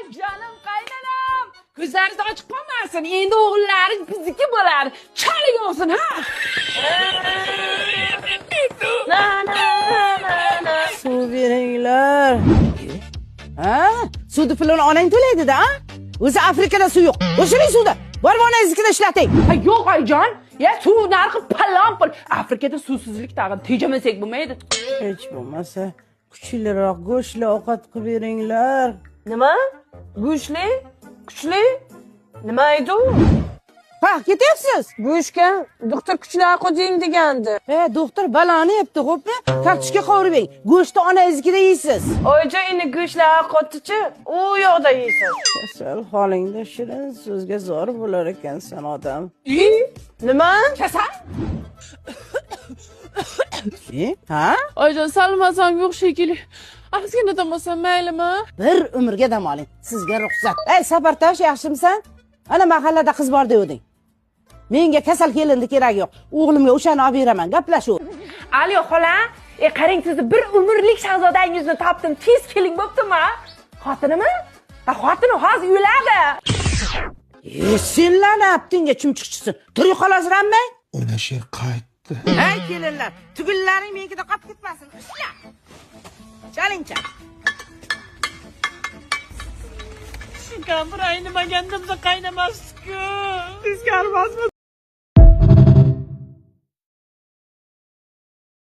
Ay jonim qaynanam. Ko'zlaringiz ochiq qolmasin. Endi o'g'illaringiz bizniki bo'ladi. Chalik olsin ha. Na na na na. Suv beringlar. Ha? Suvni pulini onang to'laydi-da, a? O'zi Afrikada suv yo'q. O'shiring suvni. Borib onangiznikida ishlating. Ha yo'q oyijon. Ya suv narxi palon pul. Afrikada suvsizlik tag'in tejamasak bo'lmaydi. Hech bo'lmasa kuchliroq go'shtli ovqat qilib beringlar. Nima? Go'shtli? Kuchli? Nima edi u? Ha, ketyapsiz? Go'shtga doktor kuchli ovqat yeng degandi. E, doktor baloni yebdi, xo'pmi? Kartoshka qovurib yeng. Go'shtni onangiznikida yeysiz. Oyijon, endi go'shtli ovqatni-chi u yoqda yeysiz. Kasal holingda shirin so'zga zor bo'lar ekansan odam. Nima? Kasal? E, ha? Oyijon, sal mazam yo'q shekilli. Ozgina dam olsam maylimi? Bir umrga dam oling. Sizga ruxsat. Ey, Safartosh, yaxshimisan? Ana mahallada qiz bor devding. Menga kasal kelinni keragi yo'q. O'g'limga o'shani olib beraman. Gaplashuv. Alo xola, qarang sizni bir umrlik shahzodangizni topdim. Tez keling bo'ptimi? Xotinimi? Ha, xotini hozir o'ladi. E, senlarni abdingga chumchuqchisin. Tur yo'qolasiranmay? Ona sher qaytdi. Ey kelinlar, tugunlaring menikida qolib ketmasin. Ishla. Chalingcha. Shu kampir aynimaganda biza qaynamasdik-ku. Teskari emasmi?